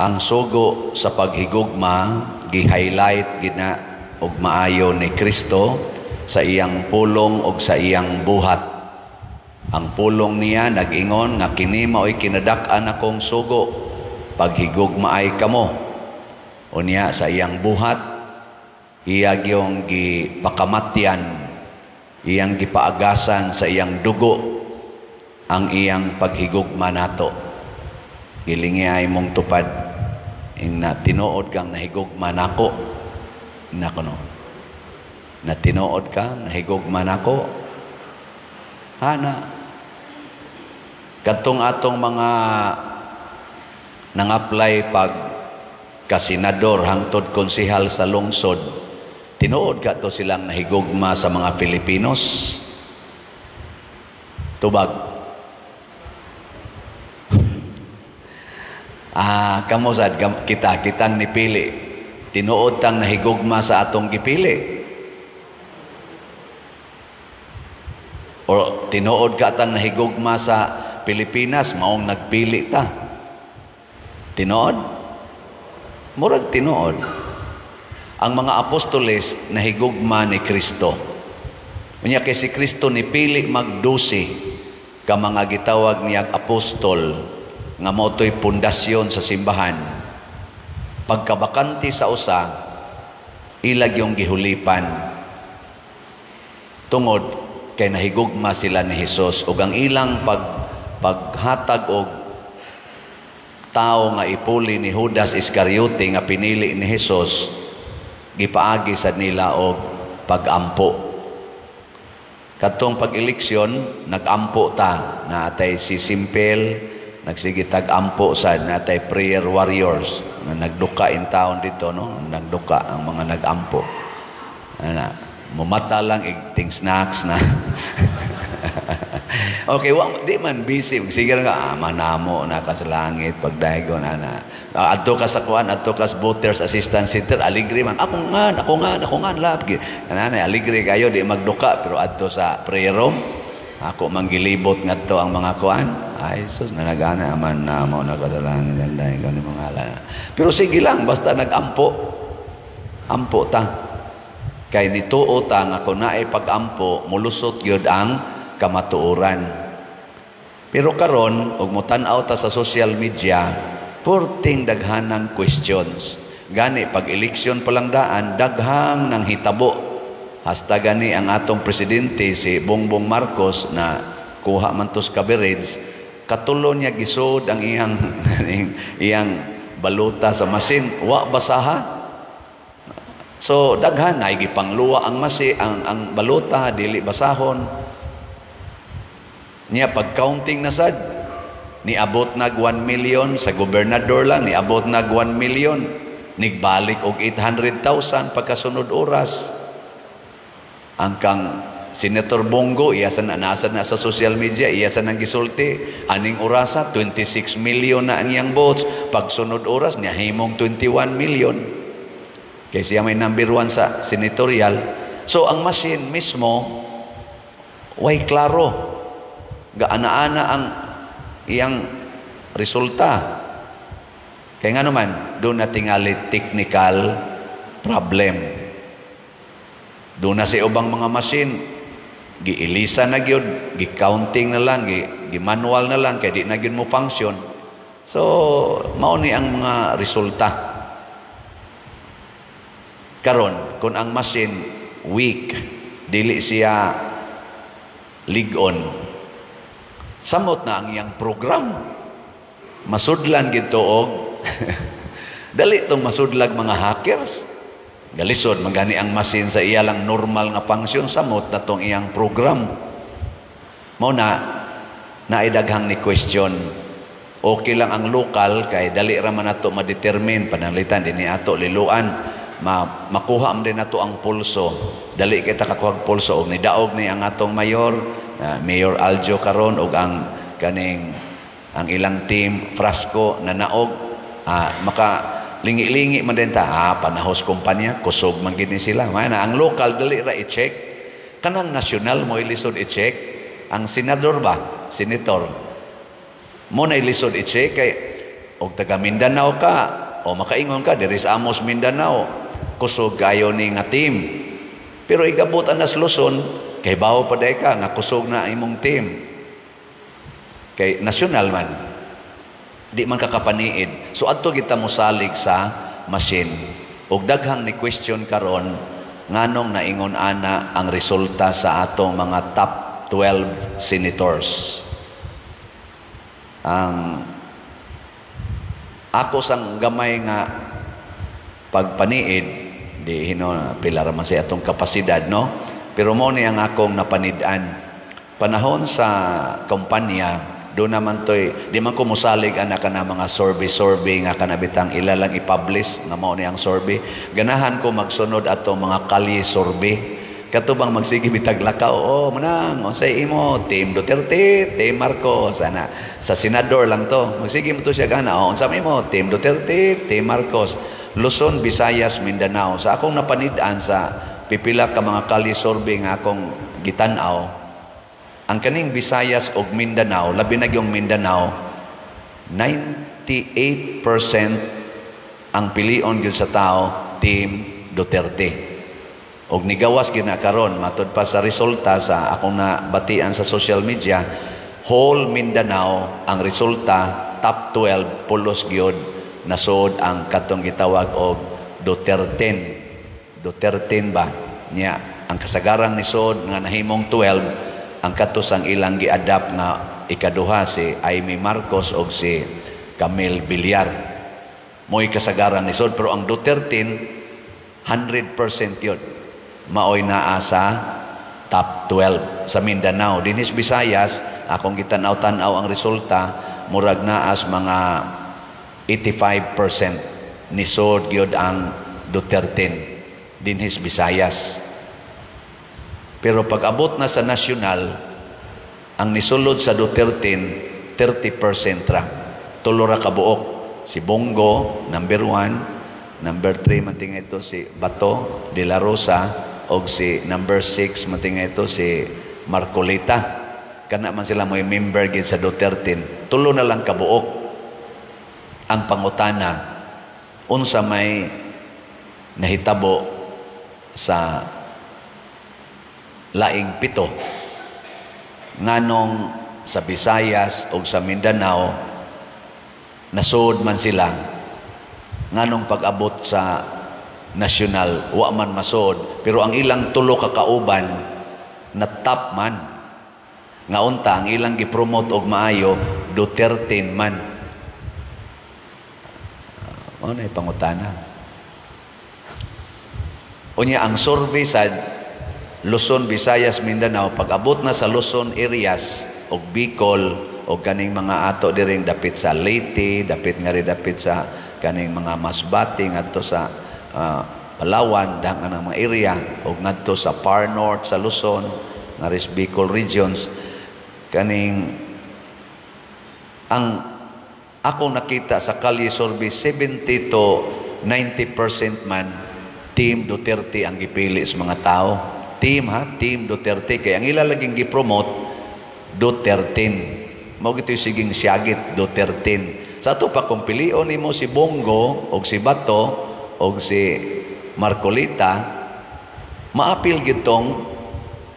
Ang sugo sa paghigugma gi-highlight gina og maayo ni Kristo sa iyang pulong og sa iyang buhat. Ang pulong niya nag-ingon nga kini mao'y kinadak-an akong sugo, paghigugmaay kamo. Unya sa iyang buhat, iya gyung gipakamatyan, iyang gipaagasan sa iyang dugo ang iyang paghigugma nato. Gilingi ay mong tupad ing na tinuod kang nahigugma nako. Nako no. Na tinuod kang nahigugma nako. Ana. Kadtong atong mga nang-apply pag kasenador hangtod konsehal sa lungsod, tinuod ka to silang nahigugma sa mga Filipinos? Tubag. Kamo sad kita kitang nipili. Tinuod tang nahigugma sa atong gipili. O tinuod ka tang nahigugma sa Pilipinas, maong nagpili ta. Tinuod? Murag tinuod. Ang mga apostoles nahigugma ni Kristo. Unya kay si Kristo nipili magdusi ka mga gitawag niyag apostol nga mao to'y pundasyon sa simbahan. Pagkabakante sa usa, ilag yung gihulipan tungod kay nahigugma sila ni Hesus ug ang ilang paghatag og tao nga ipuli ni Judas Iscariote nga pinili ni Hesus, gipaagi sad nila og pagampo. Kadtong pag-eleksyon, nagampo ta, naatay si Simpel, nagsige tag-ampo sad, natay prayer warriors na nagduka in town dito, no? Nagduka ang mga nagampo. Ana, mumata lang igting snacks na. Okay, wa di man busy. Sige nga, manamo na ka sa langit pagdaygon ana. Adto ka sa kuan, adto ka sa Voters Assistance Center, aligre man. Ako nga, ako nga, ako nga lab. Ana na aligre kayo, di magduka, pero adto sa prayer room, ako manggilibot ngadto ang mga kuan. Ay sus, nanagana man namo na ka sa langit ang daygon ni mga ngalan. Pero sige lang, basta nagampo. Ampo ta. Kay nituo ta nga kung naay pag-ampo, mulusot gyud ang kamatuoran. Pero karon og motan-aw ta sa social media, purting daghanang questions. Gani pag eleksyon pa lang daan, daghang nang hitabo. Hasta gani ang atong presidente si Bongbong Marcos na kuha man tos coverage, katulo niya gisod ang iyang iyang baluta sa masin, wa basaha. So daghan na gipangluwa ang masi ang baluta dili basahon. Niya pag counting na sad, niabot nag 1 million sa gobernador lang, niabot nag 1 million, nigbalik og 800,000 pagkasunod oras. Ang kang Senator Bongo, iya sa nasa na sa social media, iya sa nang gisulti, aning orasa 26 million na ang iyang votes, pagsunod oras niya himong 21 million. Kay siya may number 1 sa senatorial. So ang machine mismo way klaro. Gaana-ana ang iyang resulta. Kaya nga naman, doon na tingali technical problem. Doon na sa ubang mga machine, giilisa na gyud, gi-counting na lang, gi-manual na lang, kay di na gyud mo function. So, mao ni ang mga resulta. Karon, kung ang machine weak, dili siya lig-on, samot na ang iyang program. Masudlan gito og dali tong masudlag mga hackers. Galisod magani ang machine sa iya lang normal nga function, samot na tong iyang program. Mao na naay daghang ni question. Okay lang ang local kay dali ra man ato ma-determine, pananglitan dinhi ato liluan, makuha man din nato ang pulso. Dali kita kakuha pulso og nidaog ni ang atong mayor, Mayor Aljo karon og ang kaning ang ilang team Frasco na naog, maka lingi-lingi man din ta, panahos kumpanya, kusog man gid ni sila. May na ang local dali ra i-check. Kanang national mo ilisod i-check. Ang senador ba, senator mo na ilisod i-check kay Og taga Mindanao ka o makaingon ka diri sa Amos Mindanao, kusog kayo ni nga team. Pero igabot anas Luzon, kay bawo pa day ka nga kusog na imong team. Kay national man. Di man kakapaniid. So adto kita mosalig sa machine. Og daghang ni question karon, nganong naingon ana ang resulta sa atong mga top 12 senators? Ang ako sang gamay nga pagpaniid, di hino pila ra man sa atong kapasidad, no? Pero mo ni ang akong napanid-an panahon sa kampanya. Do naman toy di man ko mosalig ana kana mga survey survey nga kana bitang ila lang i-publish nga mao ni ang survey. Ganahan ko magsunod ato mga kalye survey, kato bang magsige bitag lakaw, "Oh, manang unsay imo team, Duterte, team Marcos?" Ana sa senador lang to, magsige mo to siya gana, "Oh, unsa imo team, Duterte, team Marcos?" Luzon, Visayas, Mindanao, sa akong napanid-an sa pipila ka mga kalye survey nga akong gitan-aw, ang kaning Visayas ug Mindanao, labi na yung Mindanao, 98% ang pilion gyud sa tao team Duterte. Og nigawas gyud na karon, matud pa sa resulta sa akong nabatian sa social media, whole Mindanao ang resulta top 12 pulos gyud nasod ang katong gitawag og Duterte. Duterte ba? Nya ang kasagarang nisod nga nahimong 12 ang kato sang ilang gi-adapt nga ikaduha, si Imee Marcos og si Camille Villar. Mo'y kasagaran nisod, pero ang Duterte 100% yun. Maoy naa sa top 12 sa Mindanao. Dinhis Visayas, akong gitanaw-tanaw ang resulta, murag naas mga 85% nisod gyud ang Duterte dinhis Visayas. Pero pag abot na sa national, ang nisulod sa Duterte 30% ra. Tulo ra kabuok. Si Bong Go, number 1, number 3 man ito si Bato de la Rosa, og si number 6 man ito si Marcoleta. Kana man sila mo'y member gid sa Duterte. Tulo na lang kabuok. Ang pangutana, unsa may nahitabo sa laing pito? Nganong sa Visayas o sa Mindanao nasud man sila, nganong pag-abot sa national wa man masud, pero ang ilang tulo ka kauban na top man, nga unta ang ilang gipromote og maayo Duterte man? Mao na pangutana. Unya ang survey sa Luzon, Visayas, Mindanao, pag abot na sa Luzon areas og Bicol og kaning mga ato diring dapit sa Leyte, dapit nga rin dapit sa kaning mga Masbate ngadto sa Palawan, dang ang mga area og ngadto sa far north sa Luzon, nga ris Bicol regions, kaning ang ako nakita sa kalye survey, 70 to 90% man team Duterte ang gipili sa mga tao. Team ha, team Duterte, kay ang ila laging gipromote Duterte. Mao gito'y siging siyagit Duterte. Sa ato pa kung pilion nimo si Bong Go og si Bato og si Marcoleta, maapil gitong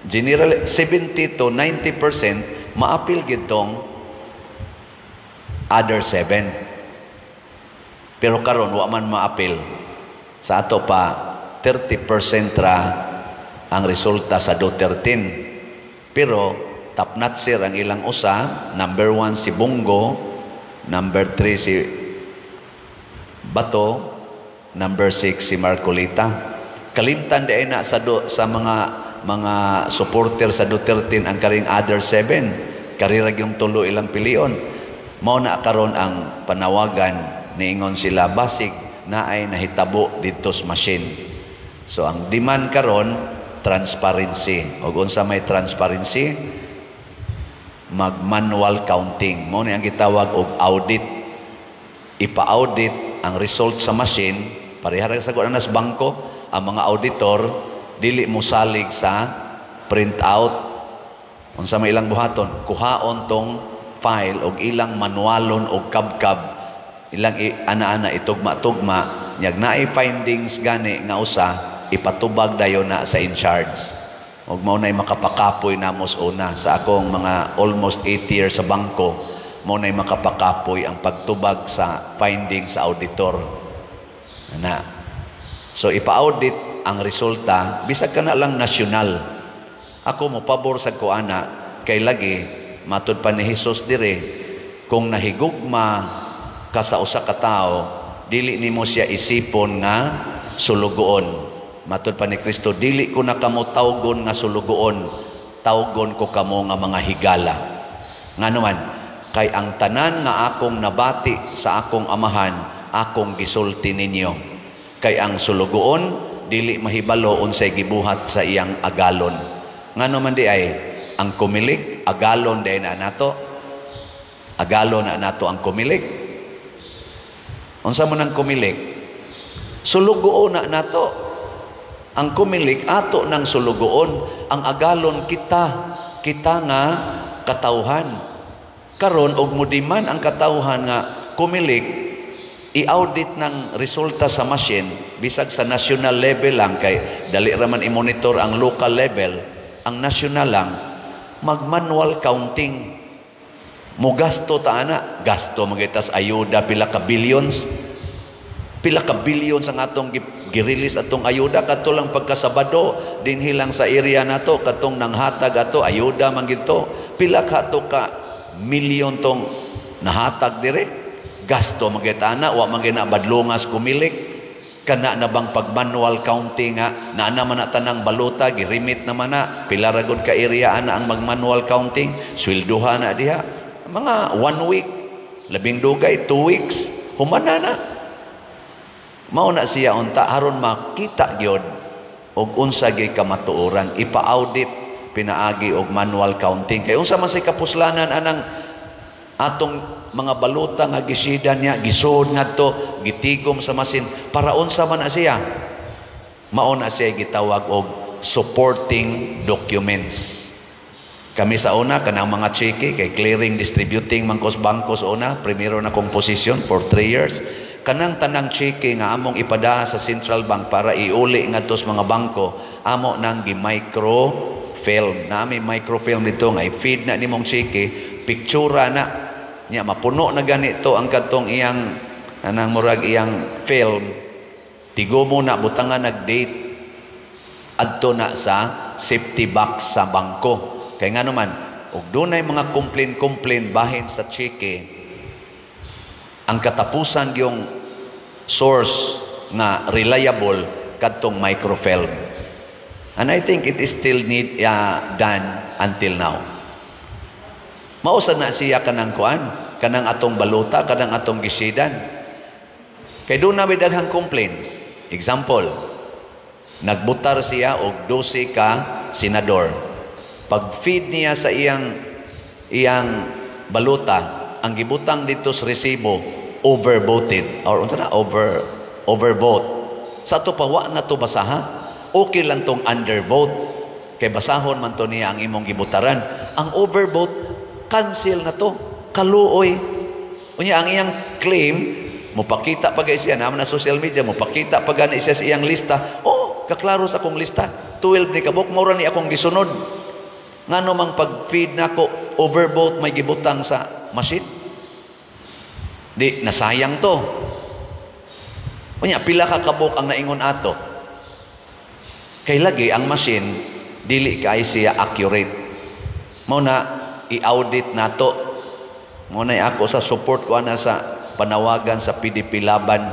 general 70 to 90%, maapil gitong other seven. Pero karon wa man maapil. Sa ato pa 30% ra ang resulta sa Duterte. Pero top notcher ang ilang usa, number 1 si Bong Go, number 3 si Bato, number 6 si Marcoleta. Kalimtan di na sa mga supporter sa Duterte ang karing other seven. Karira yung tulo ilang pilion. Mao na karon ang panawagan, niingon sila basig na ay nahitabo dito sa machine. So ang demand karon, transparency. Og unsa may transparency? Mag-manual counting. Mao ni ang gitawag og audit. Ipa-audit ang result sa machine, pareha ra sa kuan sa bangko, ang mga auditor dili mo salig sa print out. Unsa may ilang buhaton? Kuhaon tong file og ilang manualon og kabkab. Ilang ana-ana itugma-tugma, nyag naay findings gani nga usa, ipatubag dayon na sa in charge. Ug mao nay makapakapoy namo una sa akong mga almost 8 years sa bangko, mao nay makapakapoy ang pagtubag sa findings sa auditor. Ana. So ipa-audit ang resulta bisag kana lang nasyonal. Ako mo pabor sa kuana kay lagi matud pa ni Hesus dire, kung nahigugma ka sa usa ka tawo, dili nimo siya isipon nga sulugoon. Matud pa ni Kristo, "Dili ko na kamo tawgon nga sulugoon, tawgon ko kamo nga mga higala." Ngano man? Kay ang tanan nga akong nabati sa akong Amahan, akong gisulti ninyo. Kay ang sulugoon dili mahibalo unsay gibuhat sa iyang agalon. Ngano man di ay ang Comelec, agalon diay na nato. Agalon na nato ang Comelec. Unsa man ang Comelec? Sulugoon na nato. Ang Comelec ato ng sulugoon, ang agalon kita, kita nga katawhan. Karon og mudiman ang katawhan nga Comelec i-audit ng resulta sa machine bisag sa national level lang, kay dali ra man i-monitor ang local level, ang national lang, mag-manual counting. Mugasto ta ana, gasto magitas ayuda, pila ka billions, pila ka billions ang atong gi-release atong ayuda kato lang pagkasabado dinhi lang sa area nato, katong nanghatag ato ayuda man gito, pila ka to ka milyon tong nahatag dire. Gasto magyud ana, wa man gyud na badlongas Comelec. Kana na bang pag manual counting nga naa naman na tanang balota, girimit naman na, pila ra gud ka area ana ang mag manual counting, swelduha na diha mga one week, labing dugay 2 weeks, humana na. Mao na siya unta aron makita gyud og unsa gyud kamatuoran, ipa-audit pinaagi og manual counting, kay unsa man say kapuslanan anang atong mga balota nga gisida niya, gisod ngadto, gitigom sa masin, para unsa man na siya? Mao na siya gitawag og supporting documents. Kami sa una, kanang mga cheque, kay clearing, distributing man kos bangko sa una, primero na kong posisyon for 3 years. Kanang tanang cheque nga among ipada sa central bank para iuli ngadto sa mga bangko, amo nang gi-microfilm. Na may microfilm dito nga i-feed na nimong cheque, pictura na. Nya mapuno na ganito ang kadtong iyang anang murag iyang film. Tigo mo na, butangan nag-date, adto na sa safety box sa bangko. Kay nga naman, og dunay mga complain-complain bahin sa cheque, ang katapusan yung source nga reliable kadtong microfilm. And I think it is still need done until now. Mausa na siya kanang kuan, kanang atong balota, kanang atong gisidan. Kay duna may daghang complaints. Example, nagbutar siya og 12 ka senador. Pag feed niya sa iyang iyang balota, ang gibutang dito sa resibo, overvoted or unsa na, overvote. Sa ato pa, wa na to basaha. Okay lang tong undervote kay basahon man to niya ang imong gibutaran. Ang overvote, cancel na to. Kaluoy. Unya ang iyang claim, mopakita pa guys siya naman na social media, mopakita pa gani siya sa iyang lista. "Oh, kaklaro sa akong lista. 12 ni kabuk, mao ni akong gisunod. Ngano mang pag-feed nako, overvote may gibutang sa machine?" Di nasayang to. Unya pila ka kabuk ang naingon ato? Kay lagi ang machine dili kay siya accurate. Mao na i-audit nato. Mao na ako sa support ko ana sa panawagan sa PDP Laban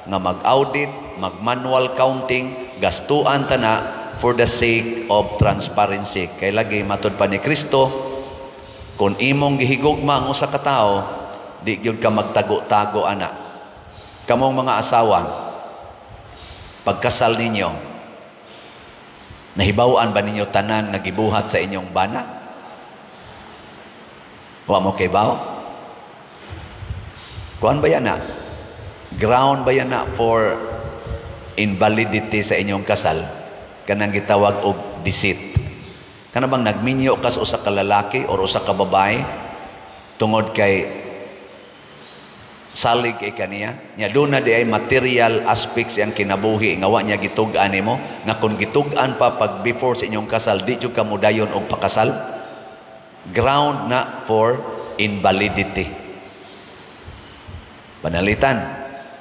nga mag-audit, mag-manual counting, gastuan ta na for the sake of transparency. Kay lagi matud pa ni Kristo, kung imong gihigugma ang usa ka tawo, di gyud ka magtago-tago ana. Kamong mga asawa, pagkasal ninyo, nahibaw-an ba ninyo tanan nga gibuhat sa inyong bana? Wa mo kay baw? Kuan ba yan na? Ground ba yan na for invalidity sa inyong kasal? Kanang gitawag og deceit. Kana bang nagminyo ka sa usa ka lalaki or usa ka babae tungod kay Salig kay kaniya. Nya duna di ay material aspects iyang kinabuhi nga wa niya gitug-an nimo, nga kung gitug-an pa pag before sa inyong kasal, di jud ka modayon og pakasal. Ground na for invalidity. Panalitan,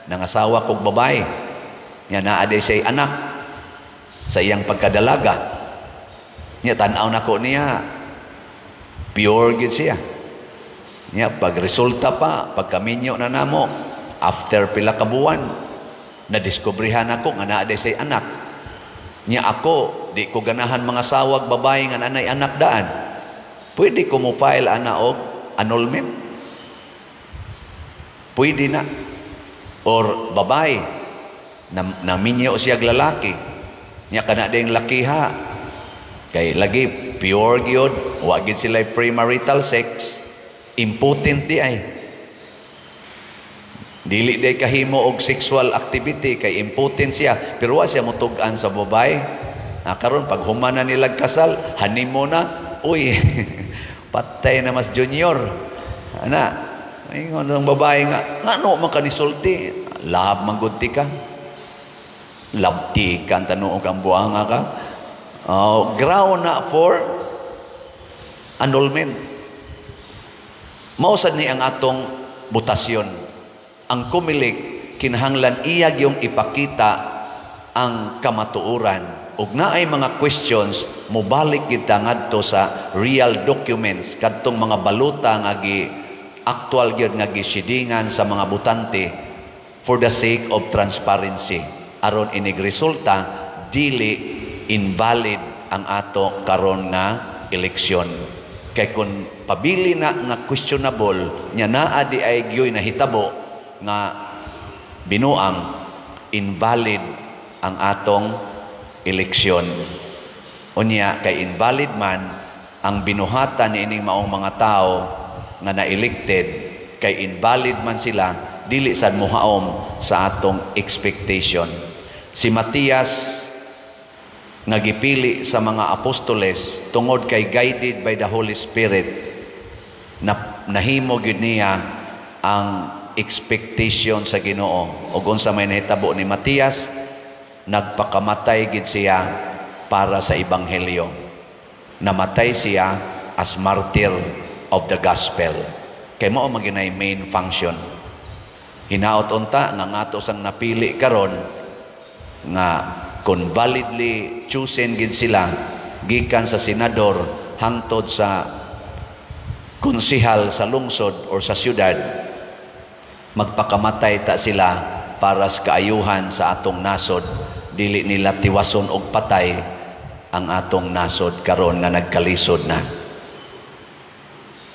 nangasawa kog babae, nya naa di siya'y anak sa iyang pagkadalaga. Nya tan-aw nako niya, pure gid siya. Nya pag resulta pa, pagkaminyo na namo, after pila ka buwan, nadiskubrihan ako nga naa di siya'y anak. Nya ako, di ko ganahan mangasawag babae nga naay anak daan. Pwede ko mo file ana og annulment. Pwede na. Or babae, na, naminyo siya lalaki. Nya kana ding lakiha. Kay lagi pure gyud, wa gid sila premarital sex, impotent di ay. Dili day kahimo og sexual activity kay impotent siya, pero wa siya mutug-an sa babae. Ah, karon pag human na nila kasal, honeymoon na, uy, patay na mas junior. Ana, ingon ang babae nga, ngano man ka nisulti? Love man gud ti ka. Love ti ka, tanuog ang buanga ka. Oh, ground na for annulment. Mao sad ni ang atong botasyon. Ang Comelec kinahanglan iya gyung ipakita ang kamatuoran ug naay mga questions, mobalik gid ta ngadto sa real documents, kadtong mga baluta nga gi actual gyud nga gisidingan sa mga botante for the sake of transparency, aron inig resulta dili invalid ang ato karon nga eleksyon. Kay kun pabili na nga questionable, nya naa di ay gyoy nahitabo nga binuang, invalid ang atong eleksyon. Unya kay invalid man ang binuhatan ni ining maong mga tao nga na-elected, kay invalid man sila, dili sad mohaom sa atong expectation. Si Matias nga gipili sa mga apostoles, tungod kay guided by the Holy Spirit na nahimo gyud niya ang expectation sa Ginoo. Ug unsa may nahitabo ni Matias? Nagpakamatay gid siya para sa ebanghelyo. Namatay siya as martyr of the gospel kay mao man ginay main function. Hinaot unta nga ngato sang napili karon nga kung validly chosen gid sila gikan sa senador hangtod sa konsihal sa lungsod or sa syudad, magpakamatay ta sila para sa kaayuhan sa atong nasod. Dili nila tiwason og patay ang atong nasod karon nga nagkalisod na.